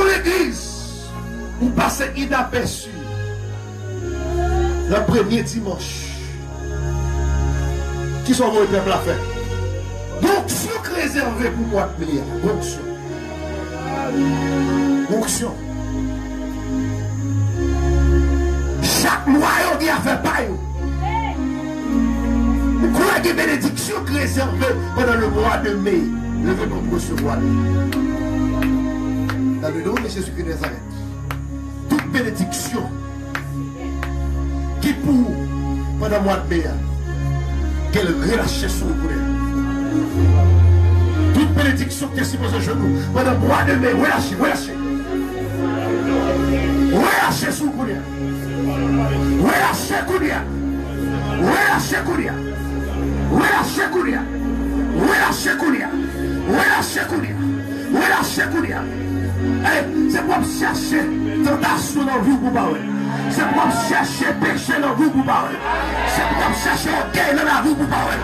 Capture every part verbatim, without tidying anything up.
Legliz, ou pase inapèsi nan premye dimanch. Kisa w voye pèp la fè? Gon onksyon k rezève pou mwa de me a. Gon onksyon. Gon onksyon. Chak mwa yo gen afè pa yo. M kwè gen benediksyon k rezève pandan le mwa de me. Leve men w pou resevwa li. Nan le non de Jezikri de Nazarèt. Tout benediksyon ki pou ou pandan mwa de me a, ke l relache sou ou kounye a. Tout benediksyon ki te sipoze jwenn ou pandan mwa de me, relache, relache. Relache sou ou kounye a. Relache kounye a. Relache kounye a. Relache kounye a. Relache kounye a. Relache kounye a. Relache kounye a. Ey, se pou w ap chache tantasyon nan vi w pou w pa wè l. Se pou w ap chache peche nan vi w pou w pa wè l. Se pou w ap chache ògèy nan lavi w pou w pa wè l.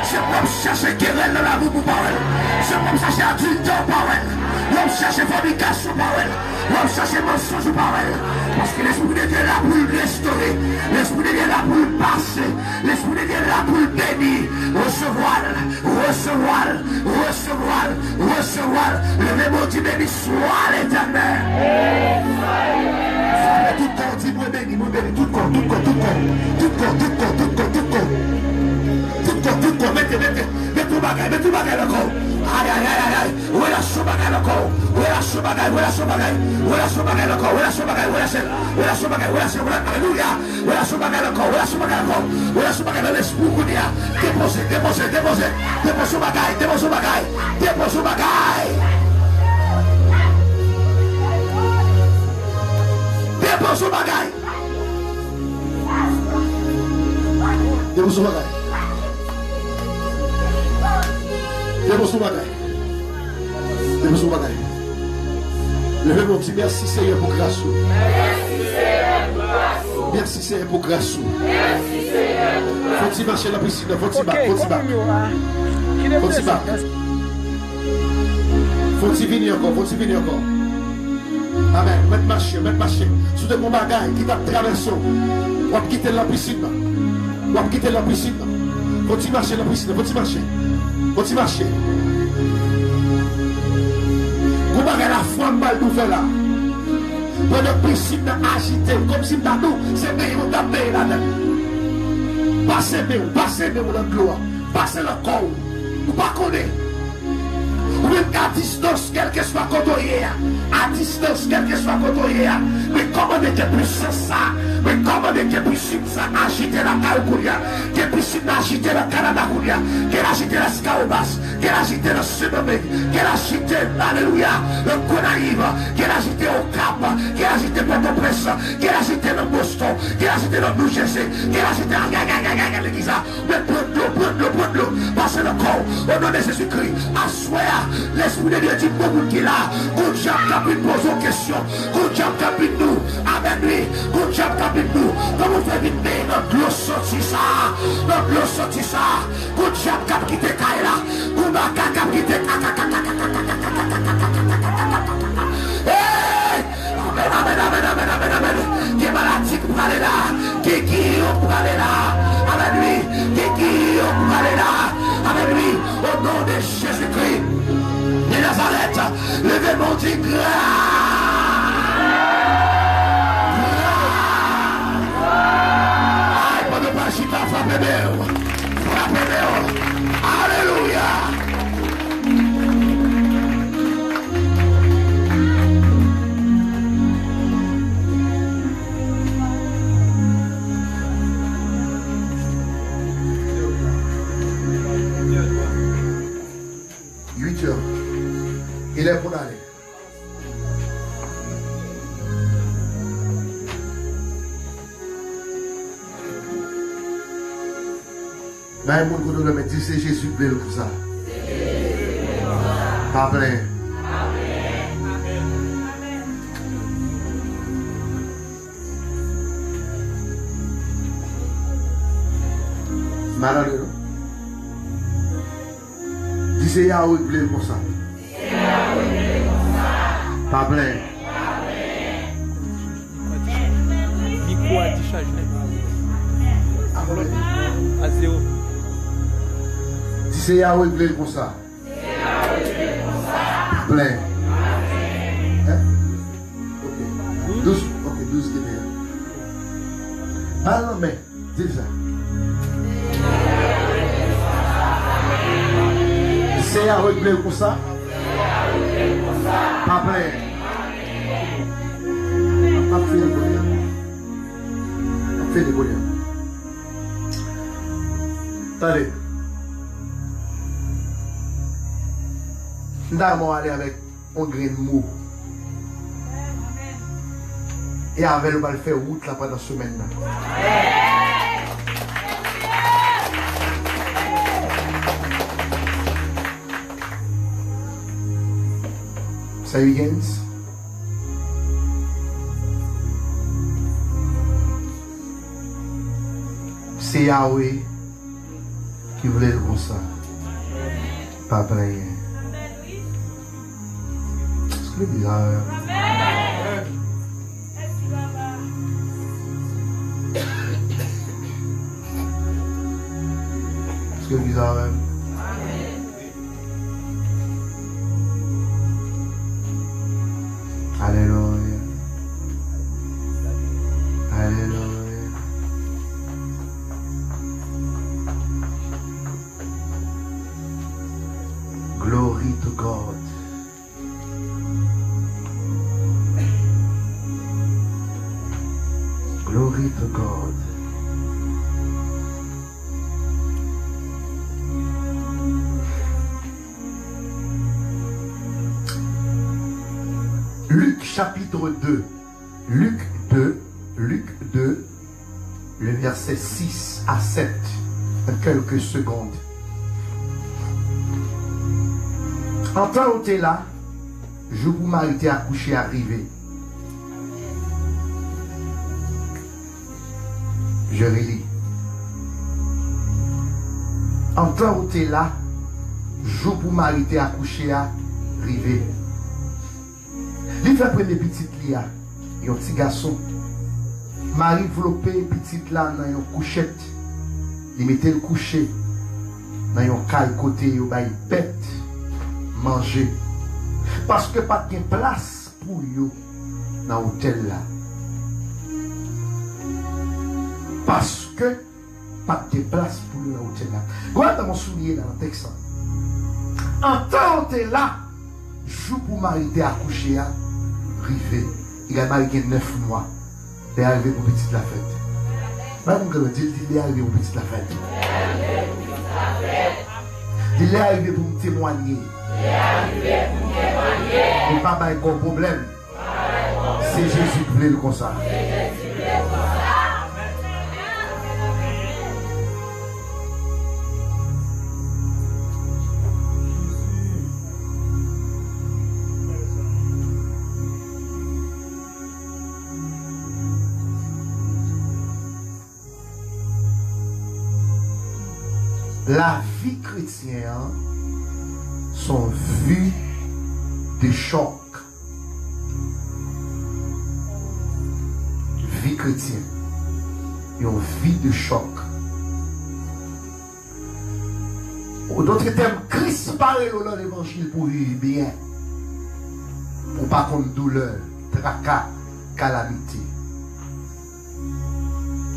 Se pou w ap chache kerèl nan lavi w pou w pa wè l. Se pou w ap chache adiltè w pa wè l. W ap chache fònikasyon w pa wè l. W ap chache mansonj ou pa wè l. Paske Lespri de Dye la pou l restore. Lespri de Dye la pou l pase. Lespri de Dye la pou l beni. Resevwa l. Resevwa l, resevwa l, resevwa l. Leve men w di, beni swa Letènèl. Frape tout kò, di, mwen beni, mwen beni, tout kò, tout kò, tout kò. Tout kò, tout kò, tout kò, tout kò. Tout kò, tout kò, mete, mete, mete yon bagay, mete yon bagay nan kò w. Ay, ay, ay, ay, ay. Relache yon bagay nan kò w. Relache yon bagay, relache yon bagay. Relache yon bagay nan kò w, relache yon bagay, relache l. Relache yon bagay, relache l, relache l. Alelouya. Relache yon bagay nan kò w, relache yon bagay nan kò w, relache yon bagay nan lespri w kounye a. Depoze, depoze, depoze, depoze yon bagay, depoze yon bagay, depoze yon bagay. Depoze yon bagay. Depoze yon bagay. Depoze yon bagay. Depoze yon bagay. Leve men w, di, mèsi, Seyè, pou gras ou. Mèsi, Seyè, pou gras ou. Mèsi, Seyè, pou gras ou. Mèsi, Seyè, pou gras ou. Fò w ti mache nan pisin nan, fò w ti bak, fò w ti bak. Fò w ti bak. Fò w ti vini ankò, fò w ti vini ankò. Amèn. Mèt mache, mèt mache. Si w te gon bagay ki t ap travèse w, w ap kite l nan pisin nan. W ap kite l nan pisin nan. Fò w ti mache nan pisin nan, fò w ti mache. Fò w ti mache. Gon bagay lafwa m pral di w fè la. Pandan pisin nan ajite, kòmsi m ta di w, se benyen w t ap benyen ladan l. Pase men w, pase men w nan dlo a. Pase nan kò w. Ou pa konnen. Ou menm k a distans, kèlkeswa kote w ye a. A distans, kèlkeswa kote w ye a. Men kòmande ke pisans sa, men kòmande ke pisin sa ajite lakay ou kounye a. Ke pisin nan ajite nan Kanada kounye a. Ke l ajite Leskawobas. Ke l ajite nan Sendomeng. Ke l ajite, alelouya, nan Gonayiv. Ke l ajite Okap. Ke l ajite Pòtoprens. Ke l ajite nan Boston. Ke l ajite nan New Jersey. Ke l ajite, ay, ay, ay, legliz la. Men pran dlo, pran dlo, pran dlo. Pase nan kò w. O non de Jezikri. Aswè a, Lespri de Dye di bon moun ki la. Gon dyab k ap vin poze w kesyon. Gon dyab k ap vin di w, amèn wi. Gon dyab k ap vin di w, kòman w fè vin benyen nan dlo santi sa? Nan dlo santi sa. Gon dyab k ap kite kay la. Gon makak k ap kite. Hey! Amèn, amèn, amèn. Gen maladi k prale la. Gen giyon k prale la. Amèn wi. Gen giyon k prale la. Amèn wi. O non de Jezikri de Nazarèt, leve men w di, gras. Gras. Ay, pandan w pral chita, frape men w. Frape men w. Alelouya. Uit è. E lè pou n ale? Bay moun kote w dòmi, di se Jezi k vle l konsa. Pa plenyen. Malade non. Di se Yawe k vle l konsa. Pa plenyen. Se Yahweh k vle l konsa. Plen. Hein? Ok. Dous, ok, dous ki byen. Ba l nan men. Di l sa. Se Yahweh k vle l konsa. Pa plen. M ap fini kounye a. M ap fini kounye a. Tande. M ta renmen w ale avèk yon grenn mo. E avè l, ou pral fè wout la pandan semèn nan. Say again. Se Yahweh ki vle l konsa. Pa plenyen. Èske legliz la, èske legliz la, Alelouya. Alelouya. Glory to God. Glory to God. Luc chapitre deux. Luc deux, Luc deux, le verset six à sept, en quelques secondes. Antan yo te la, jou pou mari te akouche a rive. Je relis. Antan yo te la, jou pou mari te akouche a rive. Li fè premye pitit li a, yon ti gason. Mari vlope pitit la nan yon kouchèt. Li mete l kouche nan yon kay kote yo bay bèt manje. Paske pa t gen plas pou yo nan otèl la. Paske pa t gen plas pou yo nan otèl la. Gade nan yon souliye la nan tèks la. Antan yo te la, jou pou mari te akouche a rive. Egal mari gen nèf mwa. Lè a rive pou pitit la fèt. Bay moun k ap di l, di l, lè a rive pou pitit la fèt. Di l, lè a rive pou m temwanye. Pou m pa bay kò w pwoblèm. Se Jezi k vle l konsa. Lavi kretyen an se yon vi de chòk. Vi kretyen, yon vi de chòk. An dòt tèm, Kris pa rele w nan levanjil pou w viv byen, pou w pa konn doulè, traka, kalamite.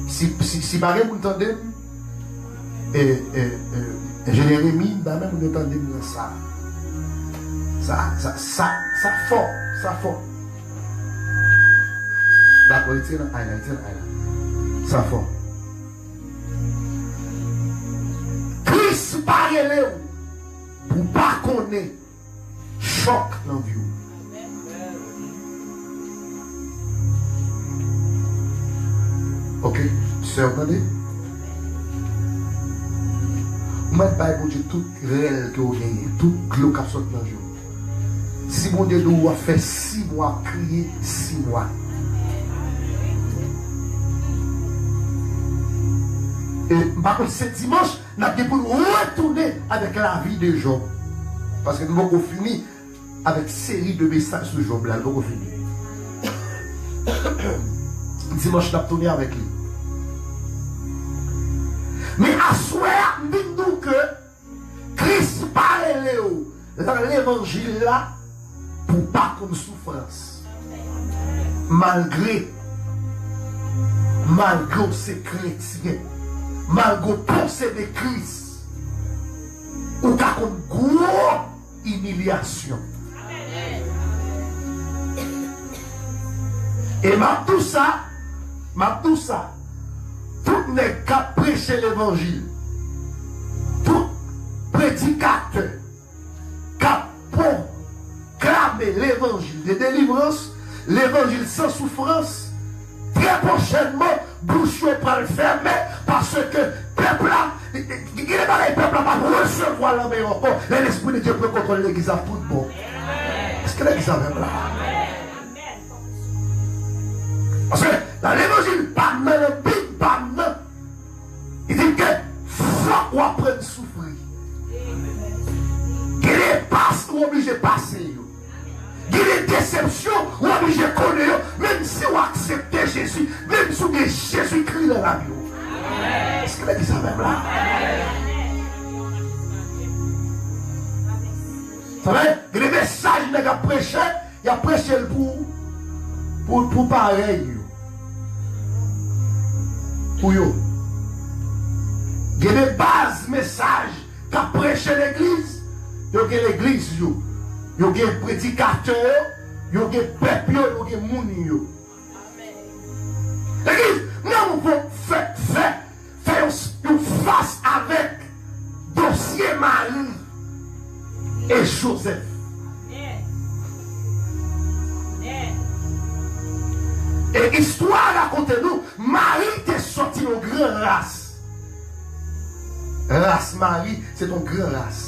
Si, si, si pa gen moun tande m, e, e, e, enjenyè Remy, m pa menm moun yo tande m nan sa. Sa, sa, sa, sa fò, sa fò. Dakò, retire nan ay la, retire nan ay la. Sa fò. Kris pa rele w pou w pa konnen chòk nan vi w. Ok, sè, w tande? Ou mèt bay Bondye tout rèl ke w genyen, tout dlo k ap sot nan je w. Si Bondye di w w ap fè sis mwa, kriye sis mwa. E m pa konn se dimanch n ap gen pou n retounen avèk lavi de Jòb. Paske nou poko fini avèk seri de mesaj sou Jòb la, nou poko fini. Dimanch n ap tounen avèk li. Men aswè a, m vin di w ke, k Kris pa rele w nan levanjil la pou w pa konn soufrans. Malgre, malgre w se kretyen, malgre w posede Kris, ou ka konn gwo imilyasyon. E m ap di w sa, m ap di w sa, tout nèg k ap preche levanjil, tout predikatè k ap pwoklame levanjil de delivrans, levanjil san soufrans, trè pwochènman, bouch yo pral fèmen, paske pèp la, gen de bagay pèp la p ap resevwa nan men yo ankò, lè Lespri de Dye pran kontwòl legliz la tout bon. Èske legliz avè m la? Paske nan levanjil pa m nan, nan Bib pa m nan, li di ke fòk w aprann soufri. Gen de pas ou oblije pase yo. Gen de desepsyon ou oblije konnen yo, menm si w aksepte Jezi, menm si w gen Jezikri nan lavi w. Èske legliz avè m la? Sa vle, gen de mesaj nèg ap preche, y ap preche l pou, pou, pou parèy yo. Pou yo. Gen de baz mesaj k ap preche legliz, yo gen legliz yo, yo gen predikatè yo, yo gen pèp yo, yo gen moun yo. Legliz, nan ou pou fè, fè, fè yon, yon fas avèk dosye Mari e Jozèf. E istwa a rakonte nou, Mari te sòti nan gran ras. Ras Mari, se t on gran ras.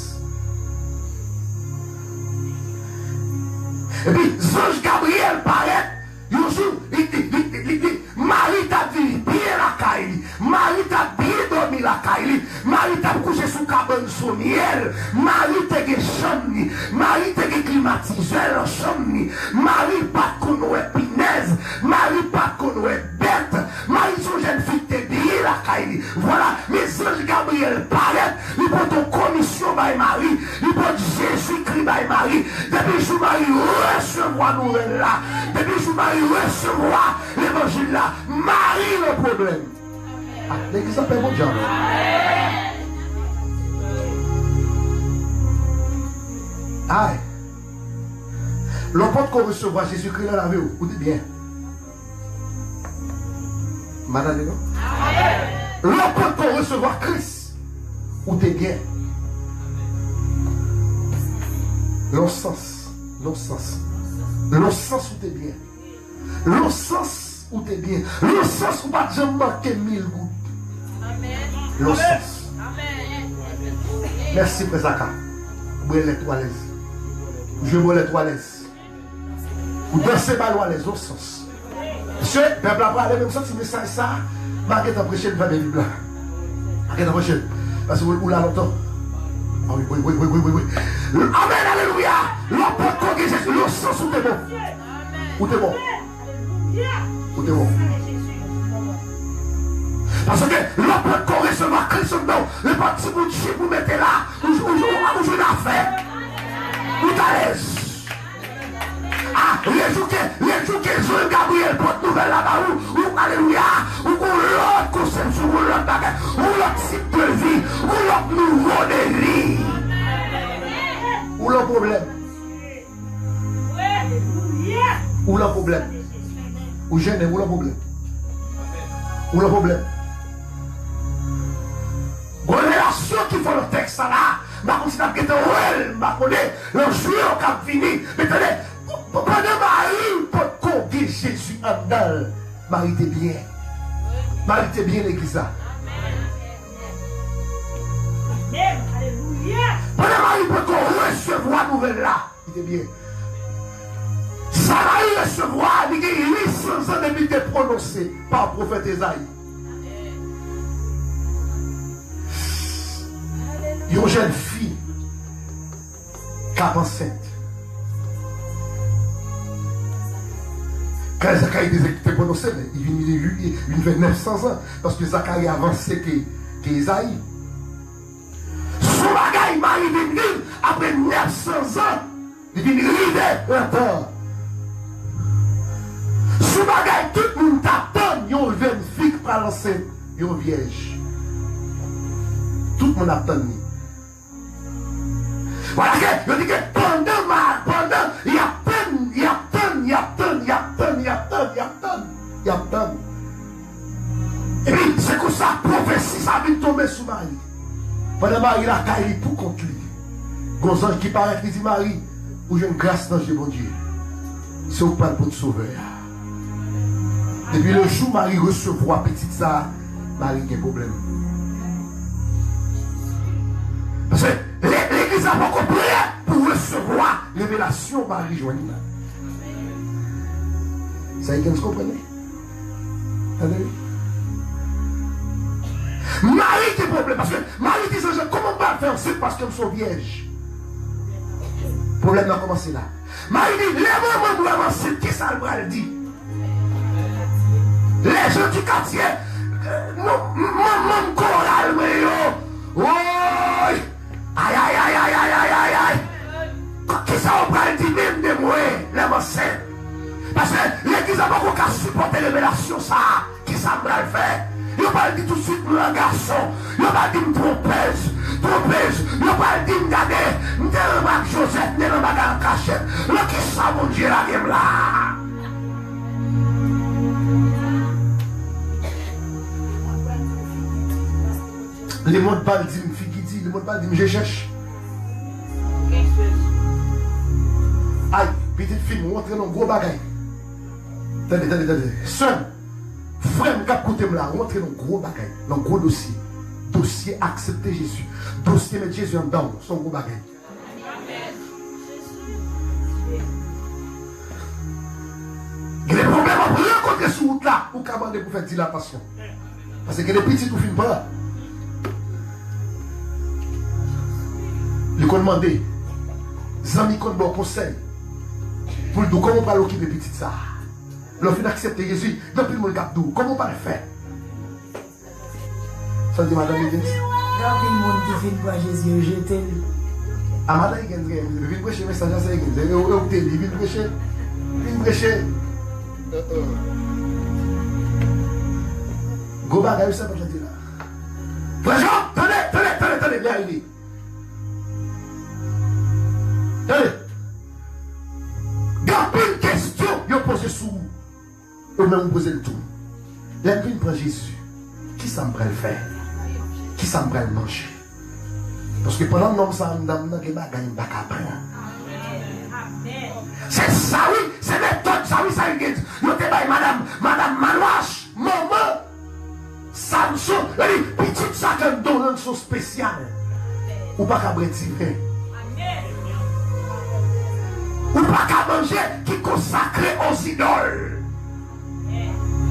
Epi, zanj Gabriyèl parèt, yon jou, li, li, li, li, li, Mari t ap viv byen lakay li. Mari t ap byen dòmi lakay li. Mari t ap kouche sou kabann somyèl. Mari te gen chanm li. Mari te gen klimatizè nan chanm li. Mari pa t konn wè pinèz. Mari pa t konn wè bèt. Mari se yon jèn fi ki te byen lakay li. Vwala, men zanj Gabriyèl parèt, li pote yon komisyon bay Mari, li pote Jezikri bay Mari. Depi jou Mari resevwa nouvèl la, depi jou Mari resevwa levanjil la, Mari nan pwoblèm. Ah, legliz la pè Bondye ankò. Ay. Lè w potko resevwa Jezikri nan lavi w, ou te byen. M pa tande non. Lè w potko resevwa Kris, ou te byen. Lè w sans, lè w sans. Lè w sans, ou te byen. Lè w sans, ou te byen. Lè w sans, ou pa t janm manke mil goud. Lè w sans. Mèsi, frè Zaka. Ou bwè lèt ou alèz. Ou jwe bwè lèt ou alèz. Ou danse bal ou alèz, lè w sans. Mesye, pèp la prale, men m santi mesaj sa, m a gentan preche l, m fèmen Bib la. M a gentan preche l. Paske ou, ou la lontan. Ah wi, wi, wi. Amèn, alelouya. Lè w potko gen Jezi, lè w sans, ou te bon. Ou te bon. Ou te bon. Paske lè w potko resevwa Kris anndan w, nenpòt ti bout chip ou mete la, ou, ou, ou, ou jwenn afè. Ou t alèz. Ah, lejou ke, lejou ke zanj Gabriyèl pote nouvèl la ba ou, ou, alelouya, ou gon lòt konsepsyon, ou gon lòt bagay, ou gon lòt tip de vi, ou gon lòt nivo de vi. Ou lan pwoblèm. Ou lan pwoblèm. Ou jennen, ou lan pwoblèm. Ou lan pwoblèm. Gon revelasyon ki fè nan tèks sa la. M pa konn si n ap gentan wè l, m pa konnen, nan jou yo k ap vini. Men tande, p-, p-, pandan Mari potko gen Jezi anndan l, Mari te byen. Mari te byen legliz la. Pandan Mari potko resevwa nouvèl la, li te byen. Sa Mari resevwa, li gen uit san zan depi li te pwononse pa pwofèt Ezayi. Yon jèn fi k ap ansent. Kan Zakari te, te pwononse, men, li vin, li, li, li vin fè nèf san zan, paske Zakari avanse ke, ke Ezayi. Son bagay Mari san zan, li vin rive nan tan. Sou bagay tout moun t ap tann, yon jenn fi k pral ansent, yon vyèj. Tout moun ap tann li. Vwala ke yo di ke pandan ma, pandan y ap tann, y ap tann, y ap tann, y ap tann, y ap tann, y ap tann, y ap tann. Epi, se konsa pwofesi sa vin tonbe sou Mari. Pandan Mari lakay li poukont li, gon zanj ki parèt, li di Mari, ou jwenn gras nan je Bondye. Se ou k pral pot Sovè a. Depi le jou Mari resevwa pitit sa, Mari gen pwoblèm. Paske le-, legliz la poko prè pou resevwa revelasyon Mari jwenn nan. Sa Higgins konprann wi. Tande wi. Mari gen pwoblèm, paske Mari di zanj lan, kòman m pral fè ansent paske m se yon vyèj? Pwoblèm nan kòmanse la. Mari di, lè manman m wè m ansent, kisa l pral di? Les gens du quartier, euh, non, manman m, koral mwen yo. Woy! Ay, ay, ay, ay, ay, ay, ay, ay. Kisa w pral di menm de mwen lè m ansent? Paske legliz la poko ka sipòte revelasyon sa a. Kisa m pral fè? Yo pral di tousuit m yon gason. Yo pral di m twonpèz, twonpèz. Yo pral di m, gade, m te renmen ak Jozèf, m te nan bagay an kachèt. Nan kisa Bondye lage m la? Lemonn pral di m figi di, lemonn pral di m je chèch. Ay, pitit fi m, ou antre nan gwo bagay. Tande, tande, tande. Sè m, frè m k ap koute m la, ou antre nan gwo bagay, nan gwo dosye. Dosye aksepte Jezi. Dosye met Jezi anndan w, se yon gwo bagay. Gen de pwoblèm w ap rankontre sou wout la, ou ka mande pou fè dilatasyon. Paske gen de pitit ou fin pran. Li konn mande, zanmi konn ba w konsèy pou l di w kòman w pral okipe pitit sa a. Lè w fin aksepte Jezi, gen anpil moun k ap di w, kòman w pral fè? Sa w di, madanm Higgins? Gen anpil moun ki fin pran Jezi, yo jete l. A, madanm Higgins, gen, vin preche mesaj la, se Higgins. E, e, e, ou te li, vin preche. Vin preche. Gwo bagay, wi, sa pap chante la. Frè Job, tande, tande, tande, tande, lè a rive. Tande. Gen anpil kesyon yo poze sou ou. Ou menm ou poze l tou. Lè m vin pran Jezi, kisa m pral fè? Kisa m pral manje? Paske pandan nonm sa anndan m nan, gen bagay m pa ka pran. Se sa wi, se metòd sa wi, sa yo gen. Yo te bay madanm, madanm Manwach, manman Samson, yo di, pitit sa k anndan w lan se yon espesyal. Ou pa ka bwè diven. Ou pa ka manje ki konsakre o zidòl.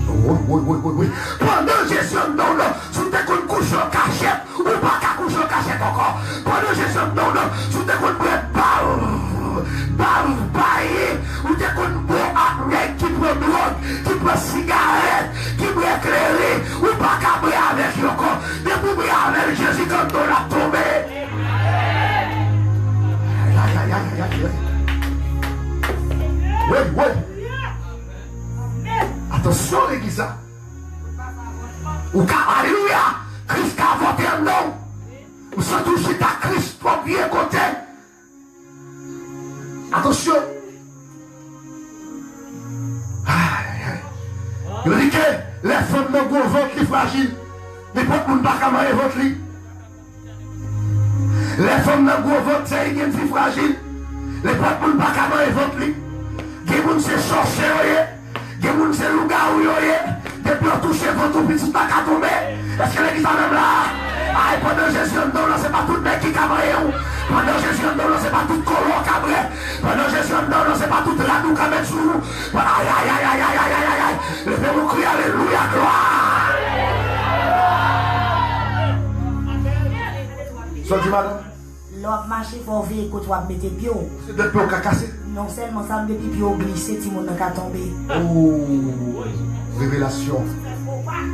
Woy, woy, woy, woy, woy. Pandan Jezi anndan w lan, si w te konn kouche an kachèt, ou pa ka kouche an kachèt ankò. Pandan Jezi anndan w lan, si w te konn bwè bav, bav baye, ou te konn bwè ak nèg ki pran dwòg, ki pran sigarèt, ki bwè kleren, ou pa ka bwè avèk yo ankò. Depi w bwè avè l, Jezi kanto l ap tonbe. Ay, ay, ay, ay, ay, ay. Woy, woy. Atansyon, legliz la. Ou ka, alelouya, Kris ka vòte anndan w. Ou santi w chita Kris twòp vye kote. Atansyon. Ay, ay, ay. Yo di ke lè fanm nan gwo vant, li frajil. Nenpòt moun pa ka manyen vant li. Lè fanm nan gwo vant, se li ki gen fi frajil. Nenpòt moun pa ka manyen vant li. Gen moun se sòsye yo ye. Gen moun se lougawou yo ye. Depi yo touche vant ou, pitit pa ka tonbe. Èske legliz la menm la? Ay, pandan Jezi anndan w lan, se pa tout nèg ki ka manyen w. Pandan Jezi anndan w lan, se pa tout kolon w ka bwè. Pandan Jezi anndan w lan, se pa tout rad ou ka met sou ou. Ay, ay, ay. Leve w, kriye alelouya, glwa. Sa w di, madanm? Lè w ap mache, fò w veye kote w ap mete pye w. Se dòt pye w ka kase. Non sèlman sa, men depi pye w glise, timoun nan ka tonbe. Oh, revelasyon.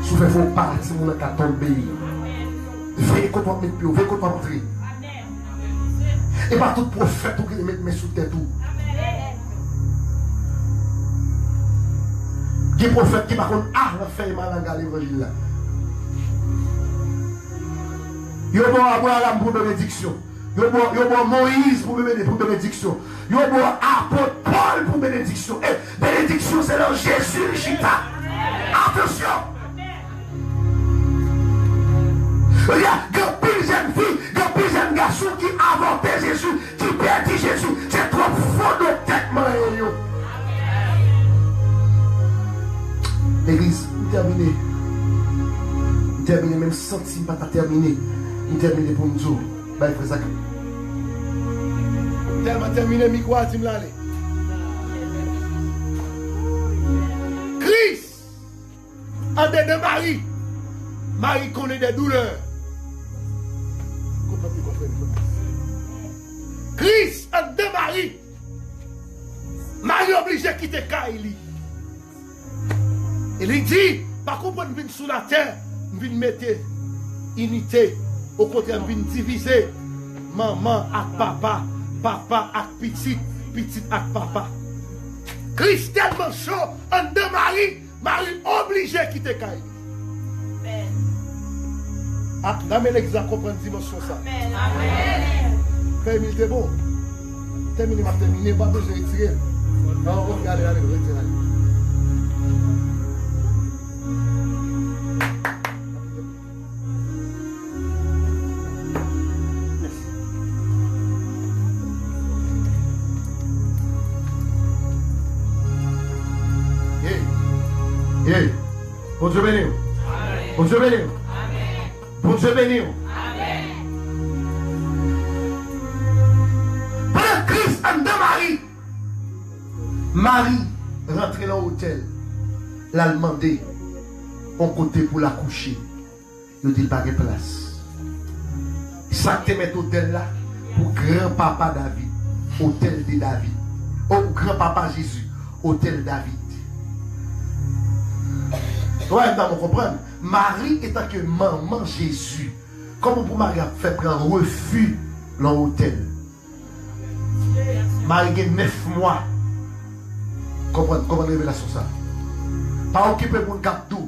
Si w fè fo pa, timoun nan ka tonbe. Veye kote w ap met pye w, veye kote w ap antre. E pa tout pwofèt ou ki te met men sou tèt ou. Gen pwofèt ki pa konn a nan fèy malanga levanjil la. Yo ba w Abraram pou benediksyon. Yo ba w, yo ba w Moyiz pou bene-, pou benediksyon. Yo ba w apot Pòl pou benediksyon. E benediksyon se nan Jezi li chita. Atansyon! Gen anpil jèn fi, gen anpil jèn gason ki avòte Jezi, ki pèdi Jezi. Se twòp fo doktè k manyen yo. Legliz, m tèmine. M tèmine, menm santi m pa ta tèmine. M tèmine pou m di w, bay frè sa k. M tèlman tèmine, mikwo a di m l ale. Kris! Andedan Mari, Mari konnen de doulè. Konprann, konprann, konprann. Kris andedan Mari, Mari oblije kite kay li. E li di, pa konprann m vin sou latè, m vin mete inite. Okontrè, m vin divize manman ak papa, papa ak pitit, pitit ak papa. Kris tèlman cho andedan Mari, Mari oblije kite kay li. Amèn. Ah, dam e legliz la konprann dimansyon sa. Amèn. Amèn. Fè Emil te bon. Tèmine, m ap tèmine, m pa bezwen retire l. Non, ok, ale, ale, retire, ale. Ye. Ye. Bondye beni w. Bondye beni w. Bondye beni w. Pandan Kris anndan Mari, Mari rantre nan otèl, l al mande yon kote pou l akouche. Yo di l pa gen plas. Sa k te mèt otèl la? Pou granpapa David, otèl de David. O, pou granpapa Jezi, otèl David. Wè, m ta bon konprann. Mari, etanke manman Jezi, kòman pou Mari ap fè pran refi nan otèl? Mari gen nèf mwa. Konprann, konprann revelasyon sa. Pa okipe moun k ap di w,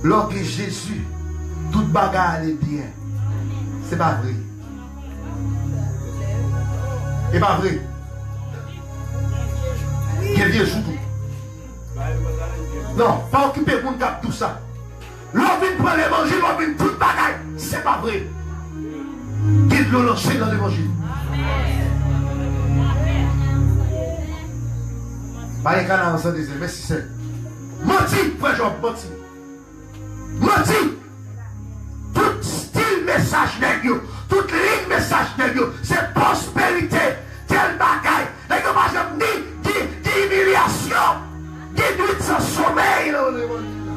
lè w gen Jezi, tout bagay ale byen. Se pa vre. E pa vre. Gen vye jou tou. Non, pa okipe moun k ap di w sa. Lè w vin pran levanjil, w ap vin tout bagay. Se pa vre. Gen dlo lanche nan levanjil. Bagay kanaran san dezè. Mèsi, Senyè. Manti, frè Jòb, manti. Manti. Tout stil mesaj nèg yo, tout liy mesaj nèg yo, se pwosperite, tèl bagay. Nèg yo pa janm ni, ni, ni imilyasyon, ni nwit san somèy nan levanjil la.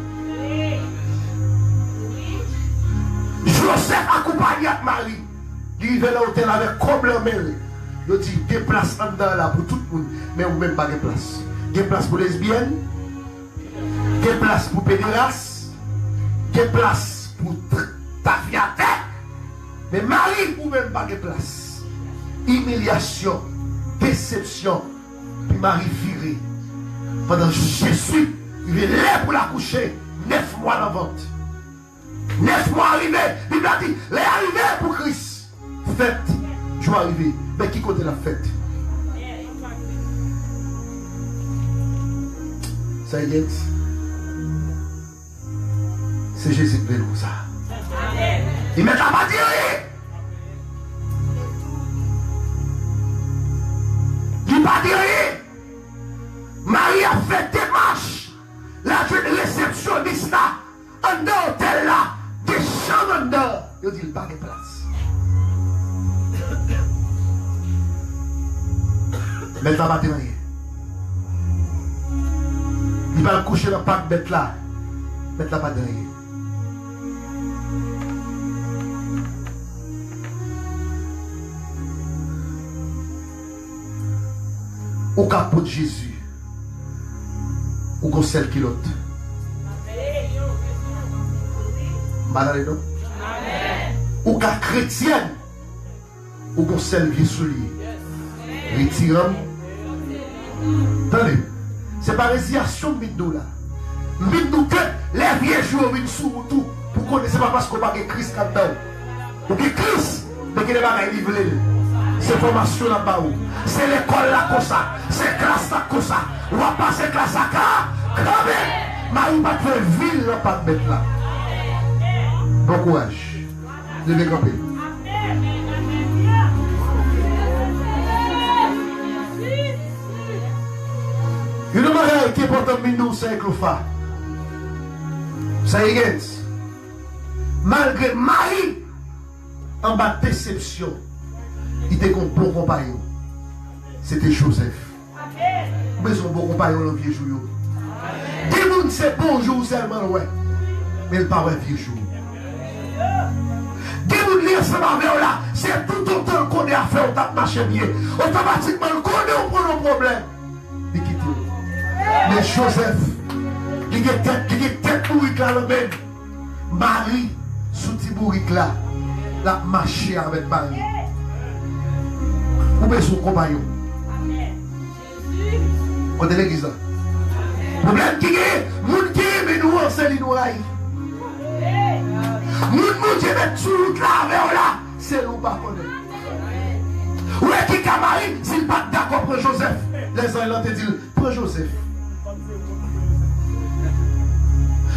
Joseph akonpaye ak Mari. Li rive nan otèl avèk kòb nan men l. Yo di, "Gen plas anndan la pou tout moun, men ou menm pa gen plas. Gen plas pou lesbyèn, gen plas pou pederas, gen plas pou t-, tafyatè. Men Mari, ou menm pa gen plas." Imilyasyon, desepsyon, pi Mari vire. Pandan Jezi rive lè pou l akouche, nèf mwa nan vant. Nèf mwa rive, Bib la di, lè a rive pou Kris. Fèt, jou a rive. Men ki kote l ap fèt? Say it. Se Jezi k vle l konsa. Li mèt la pa di anyen. Li pa di anyen. Mari ap fè demach. L al jwenn resepsyonis la. Anndan otèl la, gen chanm anndan. Yo di l pa gen plas. Mèt la pa di anyen. Li pral kouche nan pak bèt la. Mèt la pa di anyen. Ou ka pot Jezi. Ou gon sèl kilòt. M pa tande non. Ou ka kretyèn. Ou gon sèl vye soulye. Retire m. Tande, se pa reziyasyon m vin di w la. M vin di w ke lè vye jou yo vin sou wout ou, pou konnen se pa paske w pa gen Kris k anndan w. Ou gen Kris, men gen de bagay li vle l. Se fòmasyon l ap ba ou. Se lekòl la konsa. Se klas la konsa. W ap pase klas la ka, kanpe. Mari pa t fè vi l nan pa t bèt la. Bon kouraj. Leve kanpe. Youn nan bagay ki enpòtan m vin di w, Sè Eklofa. Sè Higgins. Malgre Mari anba desepsyon, li te gen yon bon konpayon. Se te Jozèf. Ou bezwen yon bon konpayon nan vye jou yo. Gen moun se bon jou w sèlman l wè, men l pa wè vye jou w. Gen moun li ansanm avè w la, se toutotan l konnen afè w t ap mache byen. Otomatikman l konnen w pran nan pwoblèm, li kite w. Men Jozèf, li gen tèt, li gen tèt bourik la nan men l. Mari sou ti bourik la, l ap mache avèk Mari. Ou bezwen yon konpayon. Kote legliz la? Pwoblèm ki genyen, moun ki renmen nou an, se li nou rayi. Moun Bondye met sou wout la avè w la, se li w pa konnen. Ou wè ki ka Mari, si l pa t dakò pran Jozèf, lè zanj lan te di l, pran Jozèf.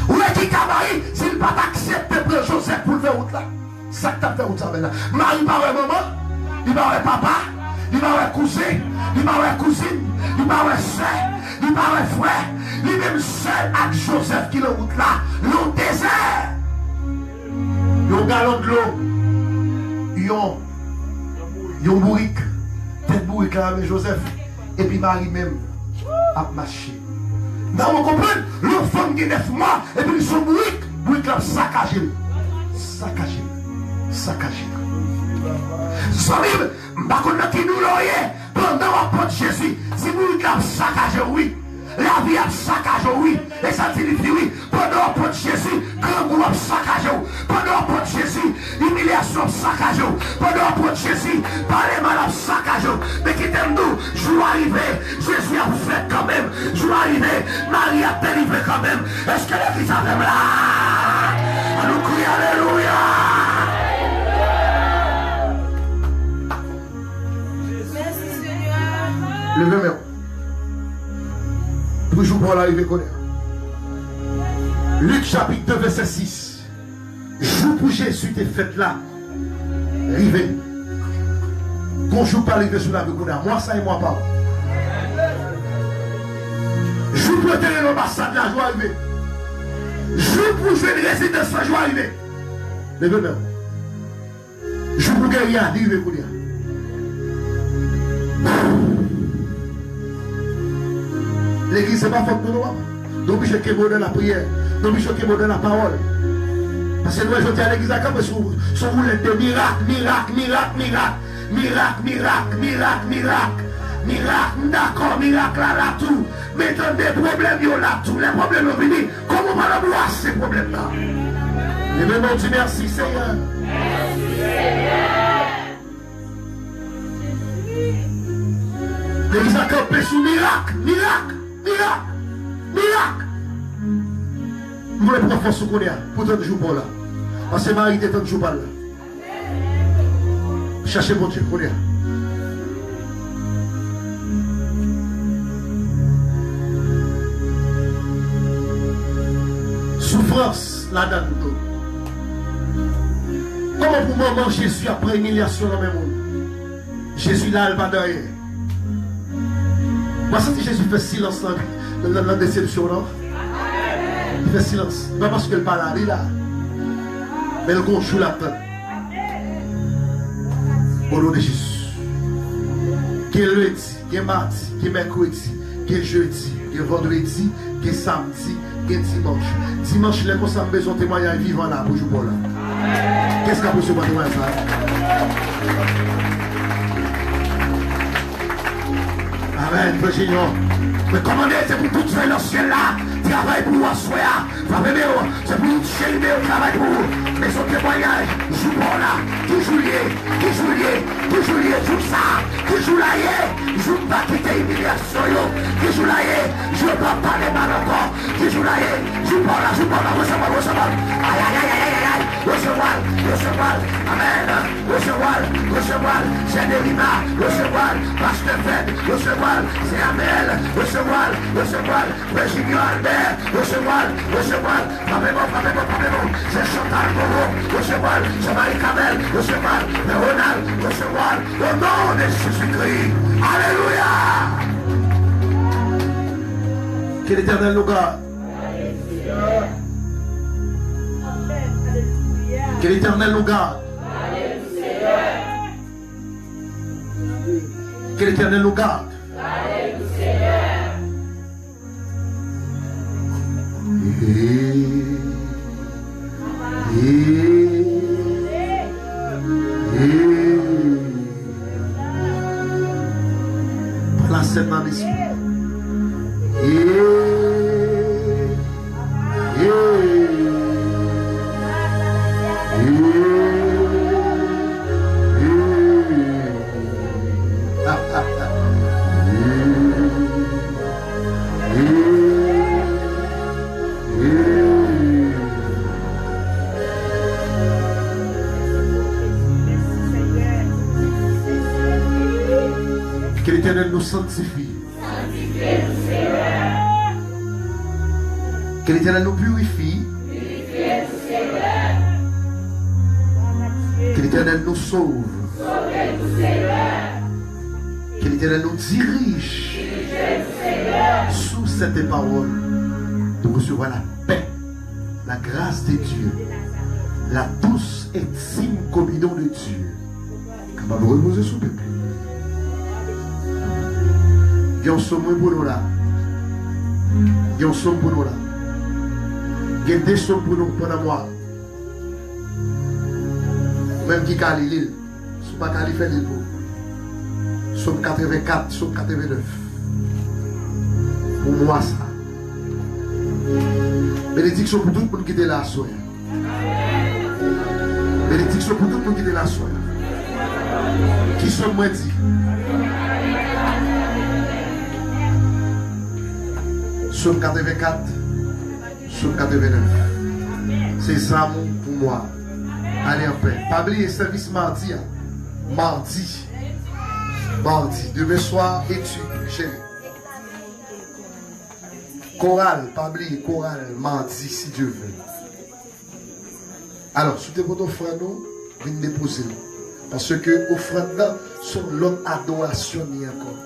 Ou wè ki ka Mari, si l pa t aksepte pran Jozèf pou l fè wout la. Sa k t ap fè wout sa avè l la? Mari pa wè manman, li pa wè papa, li pa wè kouzen, li pa wè kouzin, li pa wè sè, li pa wè frè. Li menm sèl ak Jozèf ki nan wout la, nan dezè. Yon galon dlo, yon, yon bourik, tèt bourik la nan men Jozèf, epi Mari menm ap mache. Nan ou konprann, lè yon fanm gen nèf mwa, epi li sou bourik, bourik la ap sakaje l. Sakaje l. Sakaje l. Zanmi m, m pa konn nan ki nou lè w ye, pandan w ap pot Jezi, ti bourik la ap sakaje w, wi. Lavi ap sakaje w, wi. E sa di li di, wi. Pandan w ap pot Jezi, grangou ap sakaje w. Pandan w ap pot Jezi, imilyasyon ap sakaje w. Pandan w ap pot Jezi, pale mal ap sakaje w. Men kite m di w, jou a rive, Jezi ap fèt kanmenm. Jou a rive, Mari ap delivre kanmenm. Èske legliz avè m la? Ann nou kriye alelouya! Leve men w. Pou jou pa w la rive kounye a. Lik chapit de vèsè sis. Jou pou Jezi te fèt la rive. Gon jou pa rive sou lavi w kounye a. Mwa sa e mwa pa w. Jou pou yo te rele anbasad la, jou a rive. Jou pou jwenn rezidans la, jou a rive. Leve men w. Jou pou geri a rive kounye a. Legliz, se pa fòt nou non, papa. Nou oblije kenbe w nan lapriyè. Nou oblije kenbe w nan lapawòl. Paske nou wè jodi a legliz la kanpe sou, sou woulèt de mirak, mirak, mirak, mirak. Mirak, mirak, mirak, mirak. Mirak, m dakò, mirak la la tou. Men tande, pwoblèm yo la tou. Lè pwoblèm yo vini, kòman w pral anbrase pwoblèm nan? Leve men w, di mèsi, Senyè. Legliz la kanpe sou mirak, mirak, mirak, mirak. M vle pran fòs ou kounye a, pou tann jou pa w la. Paske Mari te tann jou pa l la. Chache Bondye kounye a. Soufrans ladann tou. Kòman pou manman Jezi ap pran imilyasyon nan men moun? Jezi la, l pa de anyen. W ap santi Jezi fè silans nan, nan, nan desepsyon w lan. Li fè silans. Pa paske l pa la, li la. Men l gon jou l ap tann. O non de Jezi. Gen lendi, gen madi, gen mèkredi, gen jedi, gen vandredi, gen samdi, gen dimanch. Dimanch, lè konsa, m bezwen temwayaj vivan la pou jou pa w la. Kiyès k ap resevwa temwayaj sa? Amèn, frè Junior. Men kòmande se pou tout zye nan syèl la, Travay pou ou aswè a. Frape men w. Se pou tout cheri men yo travay pou ou. Men se yon temwayaj. Jou pa w la. Ki jou l ye? Ki jou l ye? Ki jou l ye? Jou sa a. Ki jou l a ye? Jou m pa kite imilyasyon yo. Ki jou l a ye? Jou yo pa pale mal ankò. Ki jou l a ye? Jou pa w la, jou pa w la. Resevwa l, resevwa l. Ay, ay, ay. Resevwa l, resevwa l. Amèn. Resevwa l, resevwa l. Sè Derima, resevwa l. Pastè Fèd, resevwa l. Sè Amèl, resevwa l, resevwa l. Frè Junior Albert, resevwa l, resevwa l. Frape bon, frape bon, frape bon. Sè Chantal Moreau, resevwa l. Sè Marie Carmel, resevwa l. Frè Ronald, resevwa l. Au nom de Jésus-Christ. Alléluia. Que l'Éternel nous garde. Que l'Éternel nous garde. Que l'Éternel nous garde. Hey, hey, hey. Pran la sèn nan lespri. Hey, hey, hey. Que l'Éternel nous sanctifie. Que l'Éternel nous purifie. Que l'Éternel nous sauve. Que l'Éternel nous dirige sous cette parole. Nous recevons la paix, la grâce de Dieu, la douce et intime communion de Dieu. Kapab repoze sou pèp li. Gen yon sòm mwen pou nou la. Gen yon sòm pou nou la. Gen de sòm pou nou pandan mwa. Ou menm ki ka li, li l. Si w pa ka li, fè li l pou ou. Sòm katrevenkat, Sòm katrevenèf. Pou mwa sa. Benediksyon pou tout moun ki te la aswè a. Benediksyon pou tout moun ki te la aswè a. Ki Sòm mwen di? Sòm katrevenkat, Sòm katrevenèf. Se zam ou pou mwa. Ale anpè. Pa bliye sèvis madi a. Madi. Madi. Demen swa, etid, cheri. Koral, pa bliye koral, madi, si Dye vle. Alò, si w te pote ofrann ou, vin depoze l. Paske ofrann nan se yon lòt adorasyon li ankò.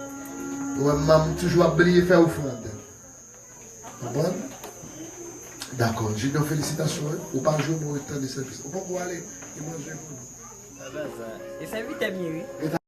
Ou wè, m toujou ap bliye fè ofrann. Konprann? Dakò. Junior, felisitasyon, wi. Ou pa jwe, men w ret tande sèvis. Ou poko ale, gen manje pou nou. E sèvitè m ye, wi.